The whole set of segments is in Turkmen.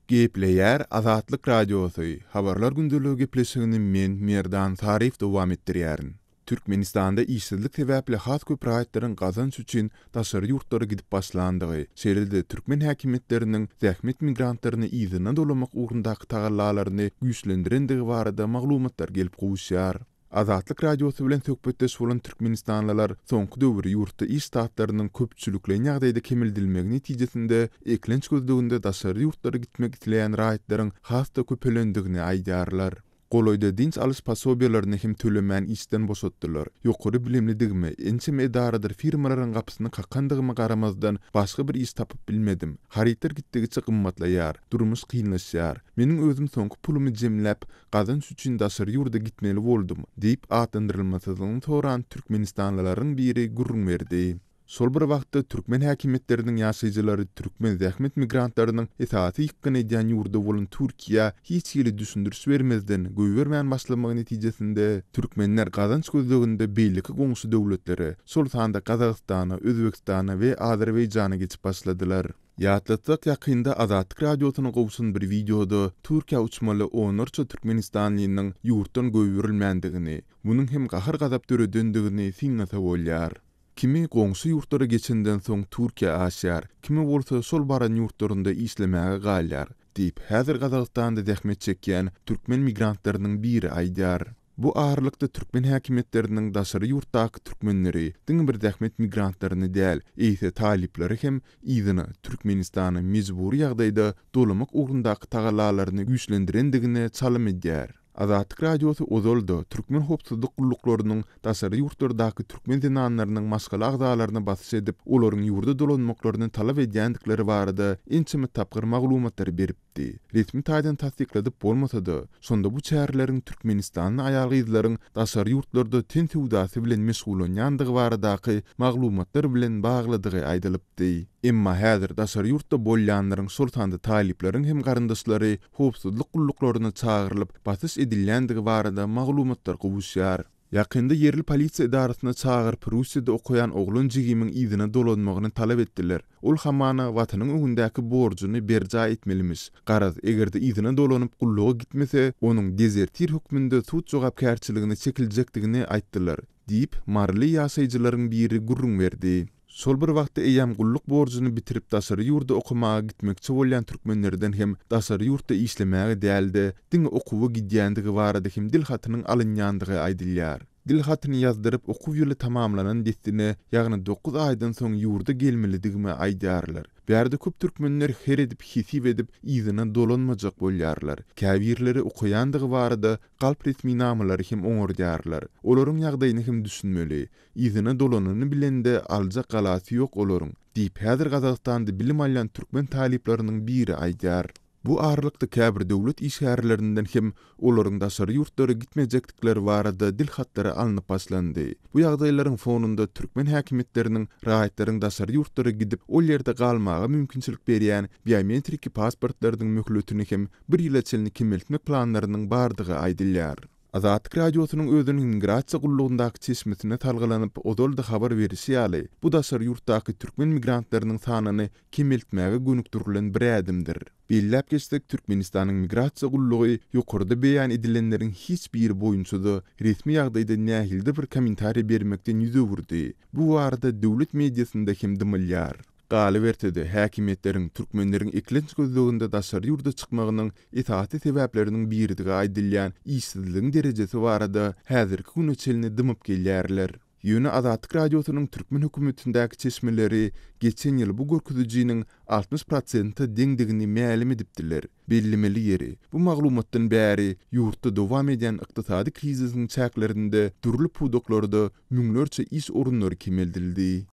Gepleýär Azatlyk Radiosy, Habarlar gündeligi gepleşigini men, Merdan Saryýew dowam etdirýärin. Türkmenistanda işsizlik sebäpli has köp raýatlaryň gazanç üçin daşary ýurtlara gidip başlandygy, şeýle-de türkmen häkimiýetleriniň zähmet migrantlaryny yzyna dolamak ugrundaky tagallalaryny güýçlendirendigi barada maglumatlar gelip gowuşýar. Azatlyk Radiosy bilen söhbetdeş bolan türkmenistanlylar soňky döwür ýurtda iş ştatlarynyň köpçülikleýin ýagdaýda kemeldilmegi netijesinde eklenç gözleginde daşary ýurtlara gitmek isleýän raýatlaryň has-da köpelendigini aýdýarlar. Golaýda dynç alyş posobiýalaryny hem tölemän işden boşatdylar. Ýokary bilimlidigime, ençeme edaradyr firmalaryň gapysyny kakandygyma garamazdan, başga bir iş tapyp bilmedim. Harytlar gitdigiçe gymmatlaýar, durmuş kynlaşýar. Meniň özüm soňky pulumy jemläp, gazanç üçin daşary ýurda gitmeli boldum, diýip, atlandyrylmasyzlygyny soran türkmenistanlylaryň biri gürrüň berdi. Şol bir wagtda, türkmen häkimiýetleriniň ýaşaýjylary türkmen zähmet migrantlarynyň esasy ýykgyn edýän ýurdy bolan Türkiýä hiç hili düşündiriş bermezden goýbermän başlamagy netijesinde, türkmenler gazanç gözleginde beýleki goňşy döwletlere, şol sanda Gazagystana, Özbegistana we Azerbaýjana geçip başladylar. Ýatlatsak, ýakynda Azatlyk Radiosyna gowşan bir wideoda Türkiýä uçmaly onlarça türkmenistanlynyň ýurtdan goýberilmändigini, munuň hem gahar-gazap döredendigini synlasa bolýar. Kimi goňşy ýurtlara geçenden soň Türkiýä aşýar, kimi bolsa şol baran ýurtlarynda işlemäge galýar, diýip, häzir Gazagystanda zähmet çekýän türkmen migrantlarynyň biri aýdýar. Bu aralykda türkmen häkimiýetleriniň daşary ýurtdaky türkmenleri, diňe bir zähmet migrantlaryny däl, eýse talyplary hem yzyna, Türkmenistana mejbury ýagdaýda dolamak ugrundaky tagallalaryny güýçlendirendigine çalym edýär. Azatlyk Radiosy ozal-da türkmen howpsuzlyk gulluklarynyň daşary ýurtlardaky türkmen zenanlarynyň maşgala agzalaryna basyş edip, olaryň ýurda dolanmaklaryny talap edýändikleri barada ençeme tapgyr maglumatlary beripdi. Resmi taýdan tassykladyp bolmasa-da, şonda bu çäreleriň türkmenistanly aýal-gyzlaryň daşary ýurtlarda ten söwdasy bilen meşgullanýandygy baradaky maglumatlar bilen baglydygy aýdylypdy. Emma häzir daşary ýurtda bolýanlaryň, şol sanda talyplaryň hem garyndaşlary howpsuzlyk gulluklaryna çagyrylyp, basyş edilýändigi barada maglumatlar gowuşýar. Ýakynda ýerli polisiýa edarasyna çagyryp, Russiýada okaýan oglan jigimiň yzyna dolanmagyny talap etdiler. Ol hamana Watanyň öňündäki borjuny berjaý etmelimiş. Garaz, eger-de yzyna dolanyp gulluga gitmese, onuň dezertir hökmünde sud jogapkärçiligine çekiljekdigini aýtdylar, diýip, maryly ýaşaýjylaryň biri gürrüň berdi. Şol bir wagtda eýýäm gulluk borjuny bitirip daşary ýurda okamaga gitmekçi bolýan türkmenlerden hem daşary ýurtda işlemäge däl-de, diňe okuwa gidýändigi barada hem dil hatynyň alynýandygy aýdylýar. Dil hatyny ýazdyryp, okuw ýyly tamamlanan dessine, ýagny dokuz aýdan soň ýurda gelmelidigimi aýdýarlar. Bärde köp türkmenler her edip hesip edip yzyna dolanmajak bolýarlar. Käbirleri okaýandygy barada galp resminamalary hem oňardýarlar. Olaryň ýagdaýyna hem düşünmeli. Yzyna dolanyny bilende aljak galasy ýok olaryň, diýip, häzir Gazagystanda bilim alýan türkmen talyplarynyň biri aýdýar. Bu aralykda käbir döwlet işgärlerinden hem olaryň daşary ýurtlara gitmejekdikleri barada dil hatlary alnyp başlandy. Bu ýagdaýlaryň fonunda türkmen häkimiýetleriniň raýatlaryň daşary ýurtlara gidip, ol ýerde galmaga mümkinçilik berýän biometriki pasportlarynyň möhletini hem bir ýyla çenli kemeltmek planlarynyň bardygy aýdylýar. Azatlyk Radiosynyň özüniň migrasiýa gullugyndaky çeşmesine salgylanyp, ozal-da habar berişi ýaly, bu daşary ýurtdaky türkmen migrantlarynyň sanyny kemeltmäge gönükdirilen bir ädimdir. Belläp geçsek, Türkmenistanyň migrasiýa gullugy ýokarda beýan edilenleriň hiç biri boýunça-da resmi ýagdaýda nähilidir bir kommentariý bermekden ýüz öwürdi. Bu barada döwlet mediasynda hem dymylýar. Galyberse-de, häkimiýetleriň türkmenleriň eklenç gözleginde daşary ýurda çykmagynyň esasy sebäpleriniň biridigi aýdylýan işsizligiň derejesi barada häzirki güne çenli dymyp gelýärler. Ýöne Azatlyk Radiosynyň türkmen hökümetindäki çeşmeleri geçen ýyl bu görkezijiniň 60 prosente deňdigini mälim edipdiler. Bellemeli ýeri, bu maglumatdan bäri ýurtda dowam edýän ykdysady krizisiň çäklerinde dürli pudaklarda müňlerçe iş orunlary kemeldildi.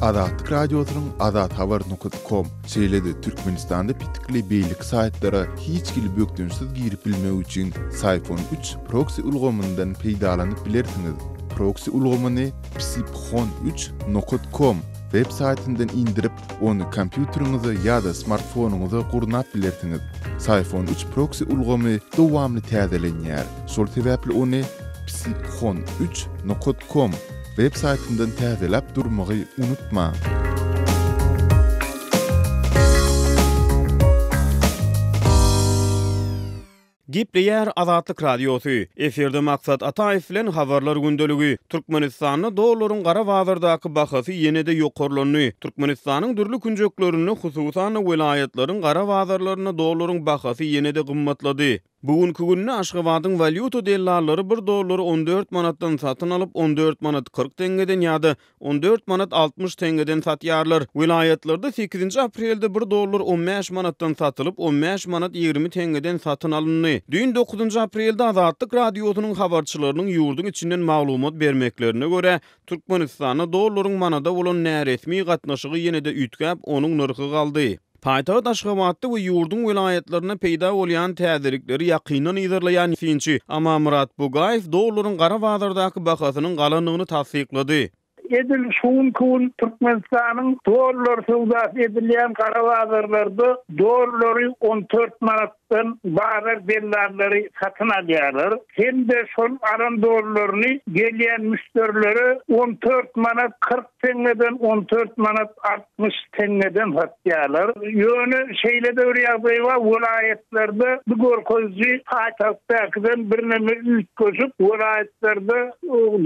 Azatlyk Radiosynyň azathabar nokat kom, şeýle-de Türkmenistanda petikli beýleki saýtlara hiç hili bökdençsiz girip bilmek üçin Syphon üç proksi ulgamyndan peýdalanyp bilersiňiz. Proksi ulgamyny psiphon üç nokat kom web saýtyndan indirip, ony kompýuteriňize ýa-da smartfonyňyza gurnap bilersiňiz. Syphon üç proksi ulgamy dowamly täzelenýär. Şol sebäpli ony psiphon üç nokat kom web saýtyndan täzeläp durmagy unutmaň. Gepleýär Azatlyk Radiosy, Efirde Maksat Ataýew bilen Habarlar gündeligi. Türkmenistanda dollaryň gara bazardaky bahasy ýene-de ýokarlandy. Türkmenistanyň dürli künjeklerinde, hususan-da welaýatlaryň gara bazarlarynda dollaryň bahasy ýene-de gymmatlady. Bu günki günde Aşgabadyň walýuta dellallary bir dollary 14 manatdan satyn alyp, 14 manat 40 teňňeden ýa-da 14 manat 60 teňňeden satýarlar. Welaýatlarda sekizinji aprelde bir dollar on bäş manatdan satylyp, on bäş manat 20 teňňeden satyn alyndy. Düýn dokuzynjy aprelde Azatlyk Radiosynyň habarçylarynyň ýurduň içinden maglumat bermeklerine görä, Türkmenistanda dollaryň manada bolan näresmi gatnaşygy ýene-de üýtgäp, onuň nyrhy galdy. Paýtagt Aşgabatda we ýurduň welaýatlarynda peýda bolýan täzelikleri ýakyndan yzarlaýan synçy Amanmyrat Bugaýew dollaryň gara bazardaky bahasynyň galandygyny tassyklady. Edil şu günki gün Türkmenistanyň dollar söwdasy edilýän gara bazarlarda dollary 14 manatdan bazar dellallary satyn alýarlar hem-de şol alan dollaryny gelýän müşderilere 14 manat 40 teňňeden 14 manat 60 teňňeden satýarlar. Ýöne şeýle-de bir ýagdaý bar, welaýatlarda bu görkeziji paýtagtdakydan birneme üýtgeşik. Welaýatlarda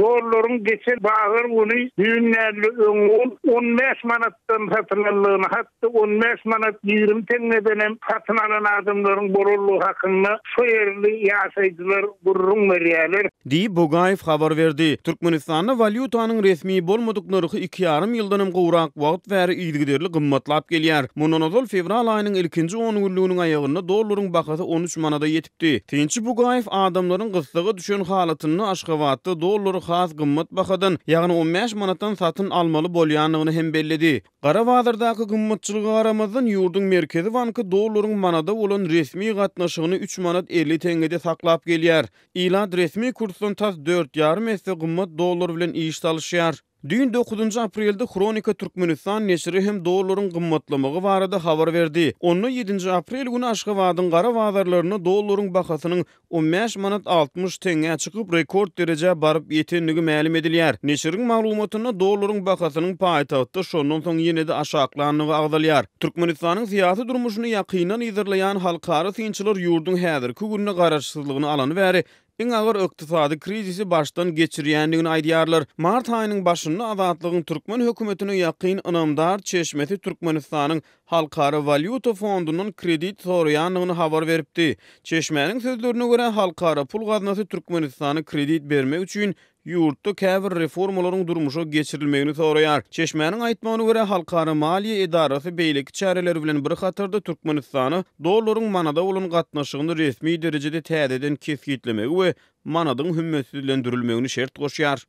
dollaryň geçen bazar güni, düýn däl-de öňňi gün 15 manatdan satylandygyny, hat-da 15 manat 20 teňňeden hem satyn alan adamlaryň bolandygy hakynda şo ýerli ýaşaýjylar gürrüň berýärler. Diýip, Bugaýew habar berdi. Türkmenistanda walýutanyň resmi bolmadyk nyrhy iki ýarym ýyldan hem gowrak wagt bäri yzygiderli gymmatlap gelýär. Mundan ozal fewral aýynyň ilkinji ongünlüginiň aýagynda dollaryň bahasy 13 manada ýetipdi. Synçy Bugaýew adamlaryň gyssaga düşen halatynda Aşgabatda dollary has gymmat bahadan, ýagny on bäş manatdan satyn almaly bolýandygyny hem belledi. Gara bazardaky gymmatçylyga garamazdan, ýurduň Merkezi banky dollaryň manada bolan resmi gatnaşygyny üç manat 50 teňňede saklap gelýär. Ilat resmi kursdan tas dört ýarym esse gymmat dollar bilen iş salyşýar. Düýn dokuzynjy aprelde Hronika Türkmenistan neşiri hem dollaryň gymmatlamagy barada habar berdi. Onda ýedinji aprel güni Aşgabadyň gara bazarlarynda dollaryň bahasynyň on bäş manat 60 teňňä çykyp, rekord derejä baryp ýetendigi mälim edilýär. Neşiriň maglumatynda dollaryň bahasynyň paýtagtda şondan soň ýene-de aşaklandygy agzalýar. Türkmenistanyň syýasy durmuşyny ýakyndan yzarlaýan halkara synçylar ýurduň häzirki günde garaşsyzlygyny alany bäri iň agyr ykdysady krizisi başdan geçirýändigini aýdýarlar. Mart aýynyň başynda Azatlygyň türkmen hökümetine ýakyn ynamdar çeşmesi Türkmenistanyň Halkara walýuta fondundan kredit soraýandygyny habar beripdi. Çeşmäniň sözlerine görä, Halkara pul gaznasy Türkmenistana kredit bermek üçin ýurtda käbir reformalaryň durmuşa geçirilmegini soraýar. Çeşmäniň aýtmagyna görä, halkara maliýe edarasy beýleki çäreler bilen bir hatarda Türkmenistana dollaryň manada bolan gatnaşygyny resmi derejede täzeden kesgitlemegi we manadyň hümmetsizlendirilmegini şert goşýar.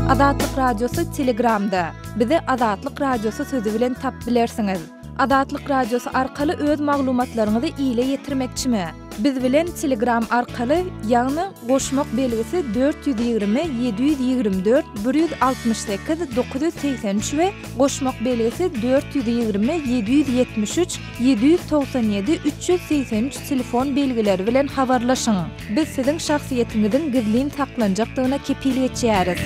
Azatlyk Radiosy Telegramda. Bizi Azatlyk Radiosy sözi bilen tapyp bilersiňiz. Azatlyk Radiosy arkaly öz maglumatlaryňyzy ile ýetirmekçimi? Biz bilen Telegram arkaly, ýagny goşmak belgisi 420 724 168 983 we goşmak belgisi 420 773 797 383 telefon belgileri bilen habarlaşyň. Biz siziň şahsyýetiňiziň gizlin saklanjakdygyna kepil geçýäris.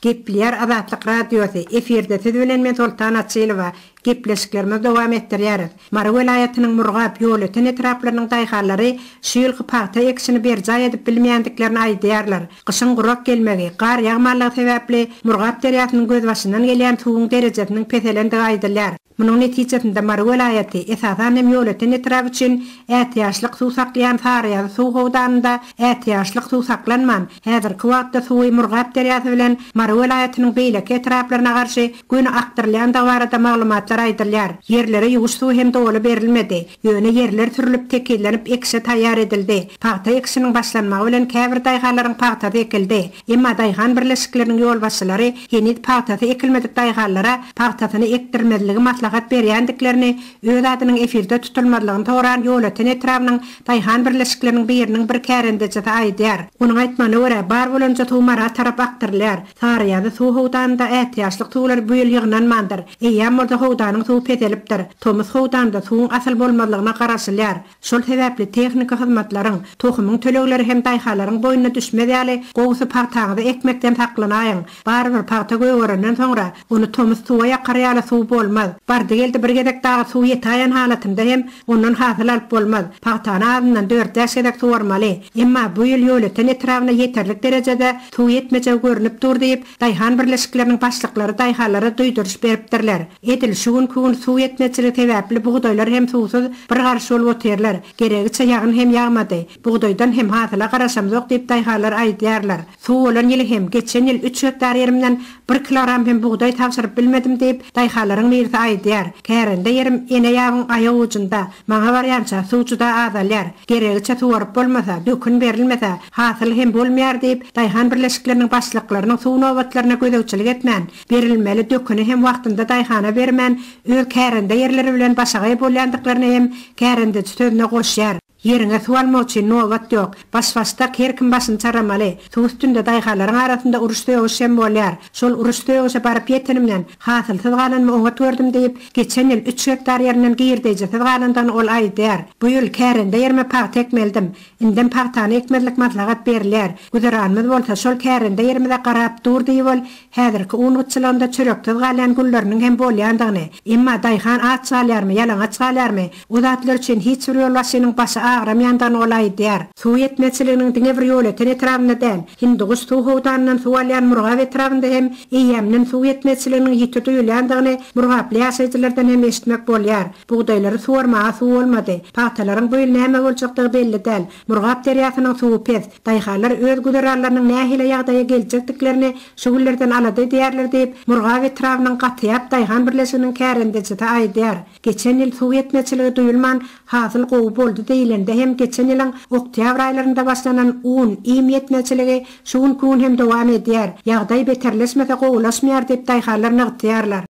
Gepleýär Azatlyk Radiosy, efirde siz bilen men Soltan Açylowa. Gepleşiklerimizi dowam etdirýäris. Mary welaýatynyň Murgap, Ýolöten etraplarynyň daýhanlary şu ýylky pagta ekişini berjaý edip bilmeýändiklerini aýdýarlar. Gyşyň gurak gelmegi, gar ýagmanlygy sebäpli Murgap derýasynyň gözbaşyndan gelýän suwuň derejesiniň peselendigi aýdylýar. Munuň netijesinde Mary welaýaty, esasan hem Ýolöten etraby üçin ätiýaçlyk suw saklaýan Saryýazy suw howdanynda ätiýaçlyk suw saklanman, häzirki wagtda suwy Murgap derýasy bilen Mary welaýatynyň beýleki etraplaryna garşy göni akdyrylýandygy barada maglumatlar aýdylýar. Ýerlere ýuwuş suwy hem doly berilmedi. Ýöne ýerler sürlüp, tekizlenip ekişe taýýar edildi. Pagta ekişiniň başlanmagy bilen käbir daýhanlaryň pagtasy ekildi. Emma daýhan birleşikleriniň ýolbaşçylary heniz pagtasy ekilmedik daýhanlara pagtasyny ekdirmezligi maslahat berýändiklerini öz adynyň efirde tutulmazlygyny soran Ýolöten etrabynyň daýhan birleşikleriniň biriniň bir kärendejisi aýdýar. Onuň aýtmagyna görä, bar bolanja suw Mara tarap akdyrylýar. Saryýazy suw howdanynda ätiýaçlyk suwlary bu ýyl ýygnanmandyr. Eýýäm bolsa howdanyň suwy peselipdir. Tomus howdanda suwuň asyl bolmazlygyna garaşylýar. Şol sebäpli tehniki hyzmatlaryň, tohumyň tölegleri hem daýhanlaryň boýnuna düşmez ýaly, gowusy pagtaňyzy ekmekden saklanaýyň. Barybir pagta gögerenden soňra, ony tomus suwa ýakar ýaly suw bolmaz. Bardy-geldi bir gezek dagy suw ýetäýen halatynda hem ondan hasyl alyp bolmaz. Pagtany azyndan dört-bäş gezek suwarmaly. Emma bu ýyl Ýolöten etrabyna ýeterlik derejede suw ýetmejegi görnüp dur diýip, daýhan birleşikleriniň başlyklary daýhanlara duýduryş beripdirler. Edil şu günki gün suw ýetmezçiligi sebäpli bugdaýlar hem suwsuz bir garyş bolup otyrlar. Geregiçe ýagyn hem ýagmady. Bugdaýdan hem hasyla garaşamzok diýip daýhanlar aýdýarlar. Suw bolan ýyly hem, geçen ýyl üç gektar ýerimden bir kilogram hem bugdaý tabşyryp bilmedim diýip, daýhanlaryň birisi aýdýar. Kärende ýerim ene ýabyň aýak ujunda. Maňa barýança suw juda azalýar. Geregiçe suwaryp bolmasa, dökün berilmese, hasyl hem bolmaýar diýip, daýhan birleşikleriniň başlyklarynyň suw nobatlaryna gözegçilik etmän, berilmeli döküni hem wagtynda daýhana bermän, öz kärende ýerleri bilen başagaý bolýandyklaryny hem kärendeçi sözüne goşýar. Ýeriňe suw almak üçin nobat ýok. Baş-başdak her kim başyny çaramaly. Suw üstünde daýhanlaryň arasynda uruş-sögüş hem bolýar. Şol uruş-sögüşe baryp ýetenimden, hasylsyz galanymy oňat gördüm diýip, geçen ýyl üç gektar ýerinden girdeýjisiz galandygyny ol aýdýar. Bu ýyl kärende ýerime pagta ekmelidim. Indem pagtany ekmezlik maslahat berilýär. Güzeranymyz bolsa şol kärende ýerimize garap dur diýip ol Häzirki un gytçylygynda çöreksiz galýan günleriniň hem bolýandygyny, emma daýhan aç galýarmy, ýalaňaç galýarmy, o zatlar üçin hiç bir ýolbaşçynyň başy agramýandygyny ol aýdýar. Suw ýetmezçiliginiň diňe bir Ýolöten etrabynda däl, Hindiguş suw howdanyndan suw alýan Murgap etrabynda hem eýýämden suw ýetmezçiliginiň ýiti duýulýandygyny murgaply ýaşaýjylardan hem eşitmek bolýar. Bugdaýlary suwarmaga suw bolmady. Pagtalaryň bu ýyl näme boljakdygy belli däl. Murgap derýasynyň suwy pes. Daýhanlar öz güzeranlarynyň nähili ýagdaýa geljekdiklerini şu günlerden alada edýärler diýip, Murgap etrabynyň Gatyýap daýhan birleşiginiň kärendeçisi aýdýar. Geçen ýyl suw ýetmezçiligi duýulman, hasyl gowy boldy diýlende hem geçen ýylyň oktýabr aýlarynda başlanan un, iým ýetmezçiligi şu günki gün hem dowam edýär. Ýagdaý beterleşmese gowulaşmaýar diýip daýhanlar nygtaýarlar.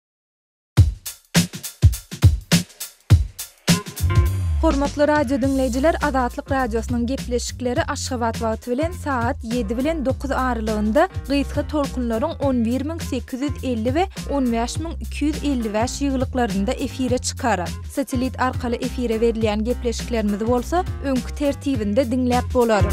Hormatly radio diňleýjiler Azatlyk Radiosynyň gepleşikleri Aşgabat wagty bilen sagat 7 bilen 9 aralygynda gysga tolkunlaryň 11850 we 15255 ýygylyklarynda efire çykar. Satelit arkaly efire berilýän gepleşiklerimizi bolsa öňki tertibinde diňläp bolar.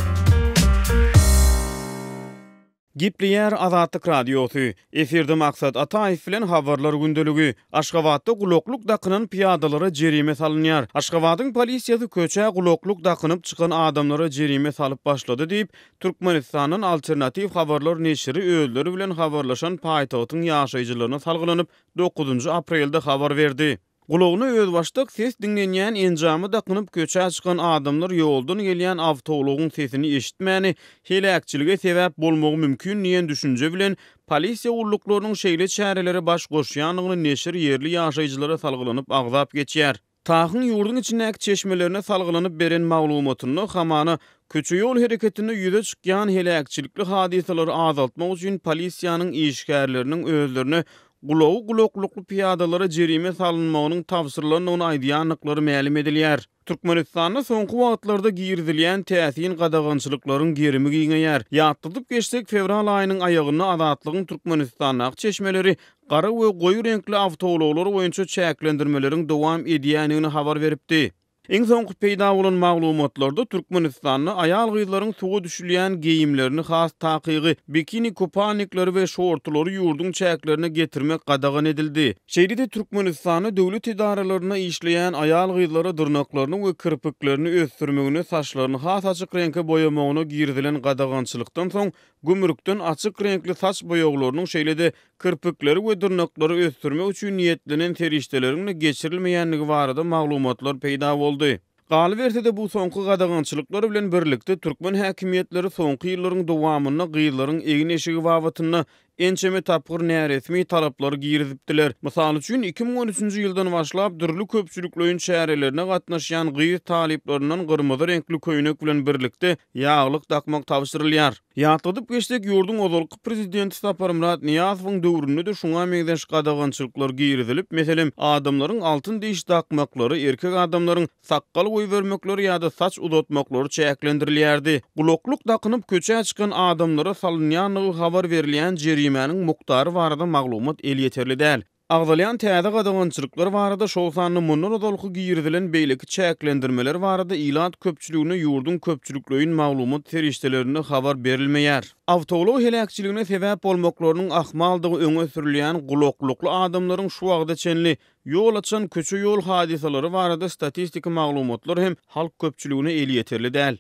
Gepleýär Azatlyk Radiosy, Efirde Maksat Ataýew bilen Habarlar gündeligi. Aşgabatda gulaklyk dakynan pyýadalara jerime salynýar. Aşgabadyň polisiýasy köçä gulaklyk dakynyp çykan adamlara jerime salyp başlady diýip, Türkmenistandan Alternatiw habarlar neşiri özleri bilen habarlaşan paýtagtyň ýaşaýjylaryna salgylanyp, dokuzynjy aprelde habar berdi. Gulagyna özbaşdak ses diňlenýän enjamy dakynyp köçä çykan adamlar ýoldan gelýän awtoulagyň sesini eşitmäni heläkçilige sebäp bolmagy mümkin diýen düşünje bilen polisiýa gulluklarynyň şeýle çärelere baş goşýandygyny neşir ýerli ýaşaýjylara salgylanyp agzap geçýär. TAHH-yň ýurduň içindäki çeşmelerine salgylanyp beren maglumatynda hamana köçe-ýol hereketinde ýüze çykýan heläkçilikli hadysalary azaltmak üçin polisiýanyň işgärleriniň özlerine Gulagy gulaklykly pyýadalara jerime salynmagynyň tabşyrylandygyny aýdýandyklary mälim edilýär. Türkmenistanda soňky wagtlarda girizilýän täsin gadagançylyklaryň gerimi giňeýär. Ýatladyp geçsek, fewral aýynyň aýagynda Azatlygyň Türkmenistandaky çeşmeleri gara we goýy reňkli awtoulaglar boýunça çäklendirmeleriň dowam edýändigini habar beripdi. Iň soňky peýda bolan maglumatlarda Türkmenistanda aýal-gyzlaryň suwa düşülýän geýimlerini, has takygy, bikini kupalnikleri we şortulary ýurduň çäklerine getirmek gadagan edildi. Şeýle-de Türkmenistanda döwlet edaralarynda işleýän aýal-gyzlara dyrnaklaryny we kirpiklerini ösdürmegine, saçlaryny has açyk reňke boýamagyna girizilen gadagançylykdan soň gümrükden açyk reňkli saç boýaglarynyň, şeýle-de kirpikleri we dyrnaklary ösdürmek üçin niýetlenen serişdeleriň-de geçirilmeýändigi barada maglumatlar peýda boldy. Galyberse-de, bu soňky gadagançylyklar bilen birlikde, türkmen häkimiýetleri soňky ýyllaryň dowamynda gyzlaryň egin-eşigi babatynda ençeme tapgyr näresmi talaplary girizipdiler. Mysal üçin, 2013-nji ýyldan başlap, dürli köpçülikleýin çärelerine gatnaşýan gyz talyplaryndan gyrmyzy reňkli köýnek bilen birlikde ýaglyk dakmak tabşyrylýar. Ýatladyp geçsek, ýurduň ozalky prezidenti Saparmyrat Nyýazowyň döwründe-de şuňa meňzeş gadagançylyklar girizilip, meselem, adamlaryň altyn diş dakmaklary, erkek adamlaryň sakgal goýbermekleri ýa-da saç uzatmaklary çäklendirilýärdi. Gulaklyk dakynyp köçä çykan adamlara salynýandygy habar berilýän jerimäniň mukdary barada maglumat elýeterli däl. Agzalýan täze gadagançylyklar barada, şol sanda mundan ozalky girizilen beýleki çäklendirmeler barada ilat köpçüligine ýurduň köpçülikleýin maglumat serişdelerinde habar berilmeýär. Awtoulag heläkçiligine sebäp bolmaklarynyň ahmaldygy öňe sürülýän gulaklykly adamlaryň şu wagta çenli ýol açan köçe-ýol hadysalary barada statistiki maglumatlar hem halk köpçüligine elýeterli däl.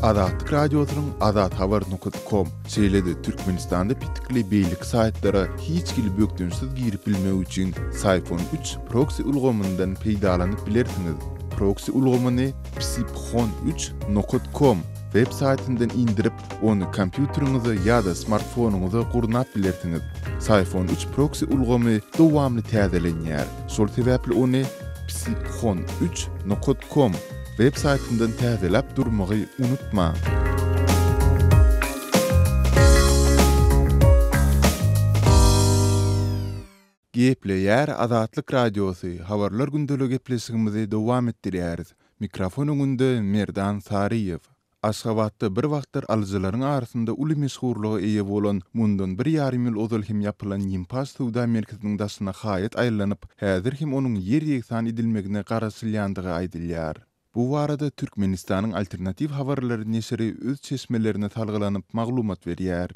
Azatlyk Radiosynyň azathabar nokat kom, şeýle-de Türkmenistanda petikli beýleki saýtlara hiç hili bökdençsiz girip bilmek üçin Syphon üç proksi ulgamyndan peýdalanyp bilersiňiz. Proksi ulgamyny psiphon üç nokat kom web saýtyndan indirip, ony kompýuteriňize ýa-da smartfonyňyza gurnap bilersiňiz. Syphon üç proksi ulgamy dowamly täzelenýär. Şol sebäpli ony psiphon üç nokat kom web saýtyndan täzeläp durmagy unutmaň. Gepleýär Azatlyk Radiosy, Habarlar gündeligi gepleşigimizi dowam etdirýäris. Mikrofon öňünde Merdan Saryýew. Aşgabatda bir wagtlar alyjylaryň arasynda uly meşhurlyga eýe bolan, mundan bir ýarym ýyl ozal hem ýapylan Ýimpaş söwda merkeziniň daşyna haýat aýlanyp, häzir hem onuň ýer-ýegsan edilmegine garaşylýandygy aýdylýar. Bu barada Türkmenistanyň Alternatiw habarlary neşiri öz çeşmelerine salgylanyp maglumat berýär.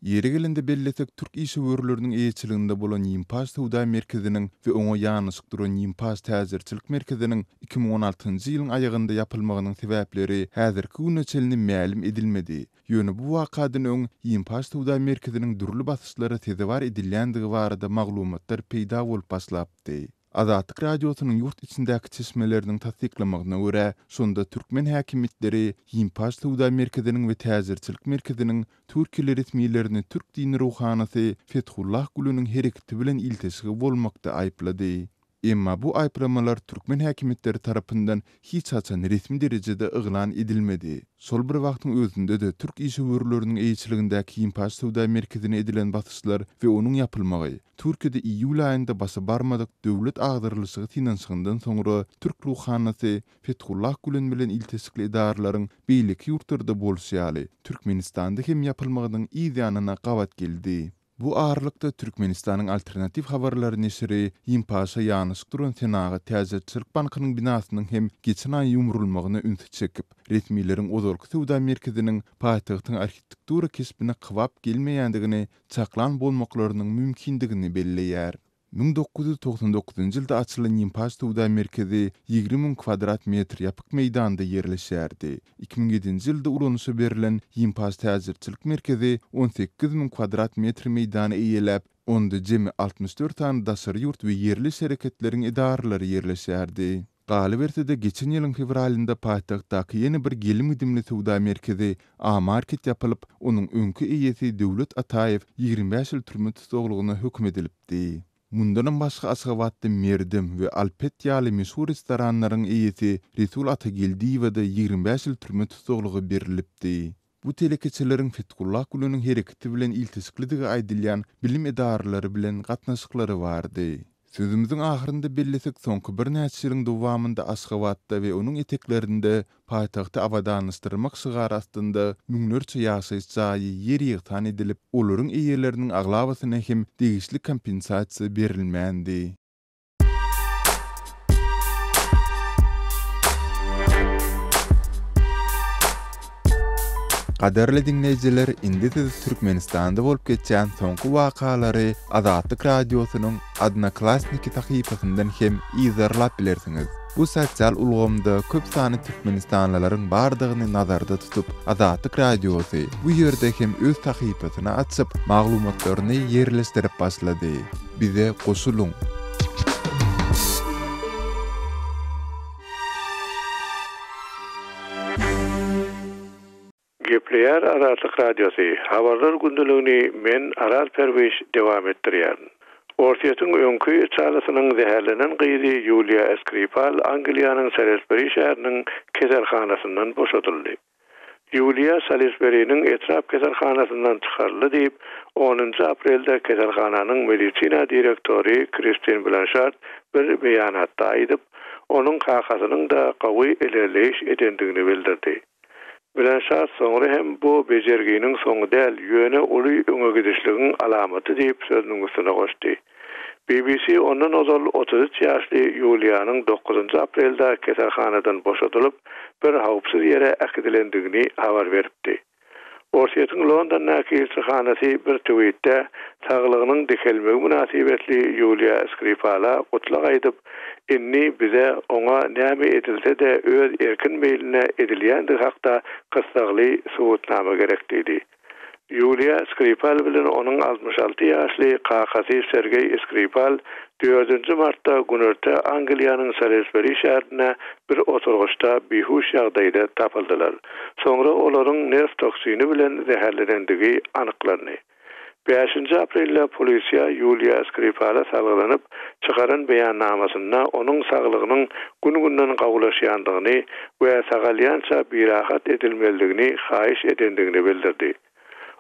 Ýeri gelende bellesek, türk işewürleriniň eýeçiliginde bolan Ýimpaş söwda merkeziniň we oňa ýanaşyk duran Ýimpaş täjirçilik merkeziniň 2016-njy ýylyň aýagynda ýapylmagynyň sebäpleri häzirki güne çenli mälim edilmedi. Ýöne bu wakadan öň Ýimpaş söwda merkeziniň dürli basyşlara sezewar edilýändigi barada maglumatlar peýda bolup başlapdy. Azatlyk Radiosynyň ýurt içindäki çeşmeleriniň tassyklamagyna görä, şonda türkmen häkimiýetleri Ýimpaş söwda merkeziniň we täjirçilik merkeziniň türkiýeli resmilerini türk dini ruhanysy Fethullah Güleniň hereketi bilen ilteşigi bolmakda aýyplady. Emma bu aýyplamalar türkmen häkimiýetleri tarapyndan hiç haçan resmi derejede yglan edilmedi. Şol bir wagtyň özünde-de türk işewürleriniň eýeçiligindäki Ýimpaş söwda merkezine edilen basyşlar we onuň ýapylmagy, Türkiýede iýul aýynda başa barmadyk döwlet agdarylyşygy synanyşygyndan soňra türk ruhanysy Fethullah Gülen bilen ilteşikli edaralaryň beýleki ýurtlarda bolşy ýaly, Türkmenistanda hem ýapylmagynyň yz ýanyna gabat geldi. Bu aralykda, Türkmenistanyň Alternatiw habarlary neşiri Ýimpaşa ýanaşyk duran Senagat täjirçilik bankynyň binasynyň hem geçen aý ýumrulmagyna ünsi çekip, resmileriň ozalky söwda merkeziniň paýtagtyň arhitektura keşbine kybap gelmeýändigini çaklan bolmaklarynyň mümkindigini belleýär. 1999-njy ýylda açylan Ýimpaş söwda merkezi 20 müň kwadrat metr ýapyk meýdanda ýerleşýärdi. 2007-nji ýylda ulanyşa berlen Ýimpaş täjirçilik merkezi 18 müň kwadrat metr meýdany eýeläp, onda jemi 64 sany daşary ýurt we ýerli şereketleriň edaralary ýerleşýärdi. Galyberse-de, geçen ýylyň fewralynda paýtagtdaky ýene bir gelim-gidimli söwda merkezi A-Market ýapylyp, onuň öňki eýesi Döwlet Ataýew 25 ýyl türme tussaglygyna höküm edilipdi. Mundanam başga Aşgabatda Merdem we Alpet ýaly meşhur restoranlaryň eýesi Resul Atageldiýewe-de 25 ýyl türme tussaglygy berilipdi. Bu telekeçileriň Fethullah Güleniň hereketi bilen ilteşiklidigi aýdylýan bilim edaralary bilen gatnaşyklary bardy. Sözümiziň ahyrynda bellesek, soňky birnäçe ýylyň dowamynda Aşgabatda we onuň eteklerinde paýtagty abadanlaşdyrmak şygary astynda müňlerçe ýaşaýyş jaýy ýer-ýegsan edilip, olaryň eýeleriniň aglabasyna hem degişli kompensasiýa berilmändi. Gadyrly diňleýjiler, indi siz Türkmenistanda bolup geçýän soňky wakalary Azatlyk Radiosynyň Odnoklassniki sahypasyndan hem yzarlap bilersiňiz. Bu sosial ulgamda köp sanly türkmenistanlylaryň bardygyny nazarda tutup, Azatlyk Radiosy bu ýerde hem öz sahypasyny açyp, maglumatlaryny ýerleşdirip başlady. Bize goşulyň! Gepleýär Azatlyk Radiosy, Habarlar gündeligini men, Araz Perwiş, dowam etdirýärin. Orsýetiň öňki içalysynyň zäherlenen gyzy Ýuliýa Skripal Angliýanyň Salisberi şäheriniň keselhanasyndan boşadyldy. Ýuliýa Salisberiniň etrap keselhanasyndan çykaryldy diýip, onunjy aprelde keselhananyň medisina direktory Kristin Blanşard bir beýanatda aýdyp, onuň kakasynyň-da gowy ilerleýiş edendigini bildirdi. Blanşard soňra hem bu bejerginiň soňy däl, ýöne uly öňegidişligiň alamaty diýip sözüniň üstüne goşdy. BBC ondan ozal 33 ýaşly Ýuliýanyň dokuzynjy aprelde keselhanadan boşadylyp, bir howpsuz ýere äkidilendigini habar beripdi. Orsýetiň Londondaky ilçihanasy bir twitde saglygynyň dikelmegi mynasybetli Ýuliýa Skripala gutlag aýdyp, indi bize oňa näme edilse-de öz erkin meýline edilýändigi hakda gyssagly subutnama gerek diýdi. Ýuliýa Skripal bilen onuň 66 ýaşly kakasy Sergeý Skripal dördünji martda günorta Angliýanyň Salisberi şäherinde bir oturgyçda bihuş ýagdaýda tapyldylar. Soňra olaryň nerw toksini bilen zäherlenendigi anyklandy. Bäşinji aprelde polisiýa Ýuliýa Skripala salgylanyp çykaran beýannamasynda onuň saglygynyň gün-günden gowulaşýandygyny we sagalýança birahat edilmezligini haýyş edendigini bildirdi.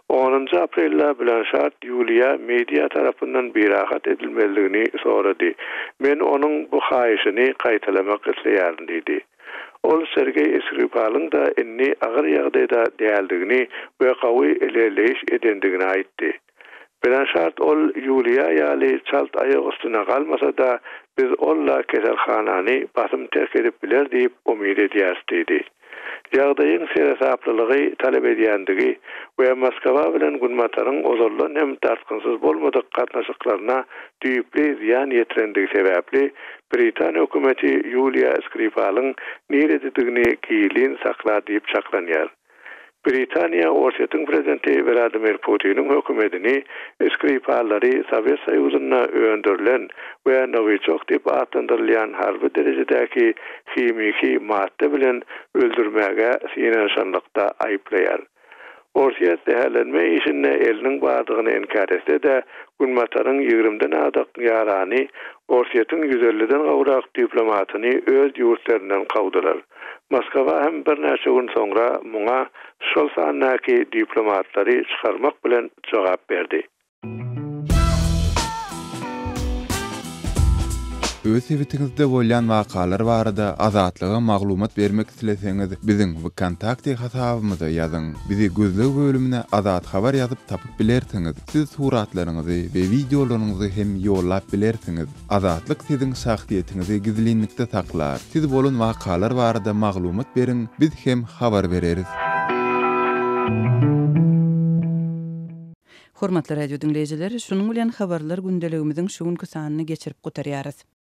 Onunjy aprelde Blanşard Ýuliýa media tarapyndan birahat edilmezligini sorady. Men onuň bu haýyşyny gaýtalamak isleýärin diýdi. Ol Sergeý Skripalyň-da indi agyr ýagdaýda däldigini we gawy ilerleýiş edendigini aýtdy. Blanşard ol Ýuliýa ýaly çalt aýak üstüne galmasa-da, biz ol-la keselhanany basym terk edip biler diýip umyt edýäris diýdi. Ýagdaýyň seresaplylygy talap edýändigi we Moskwa bilen Günbataryň ozaldan hem dartgynsyz bolmadyk gatnaşyklaryna düýpli zyýan ýetirendigi sebäpli, britan hökümeti Ýuliýa Skripalyň nirededigini gizlin saklar diýip çaklanýar. Britaniýa Orsýetiň prezidenti Wladimir Putiniň hökümetini Skripallary Sowet Soýuzynda öndürilen we Nowiçok diýip atlandyrylýan harby derejedäki himiki madda bilen öldürmäge synanyşanlykda aýyplaýar. Orsýet zäherlenme işinde eliniň bardygyny inkär etse-de, Günbataryň ýigrimden agdyk ýarany Orsýetiň ýüz elliden gowrak diplomatyny öz ýurtlaryndan kowdular. Moskwa hem birnäçe gün soňra muňa şol sandaky diplomatlary çykarmak bilen jogap berdi. Öz sebitiňizde bolýan wakalar barada Azatlyga maglumat bermek isleseňiz, biziň WKontakte hasabymyza ýazyň. Bizi gözleg bölümine Azat Habar ýazyp tapyp bilersiňiz. Siz suratlaryňyzy we wideolaryňyzy hem ýollap bilersiňiz. Azatlyk siziň şahsyýetiňizi gizlinlikde saklar. Siz bolan wakalar barada maglumat beriň, biz hem habar bereris. Hormatly radio diňleýjiler, şunuň bilen Habarlar gündeligimiziň şu günki sanyny geçirip gutarýarys.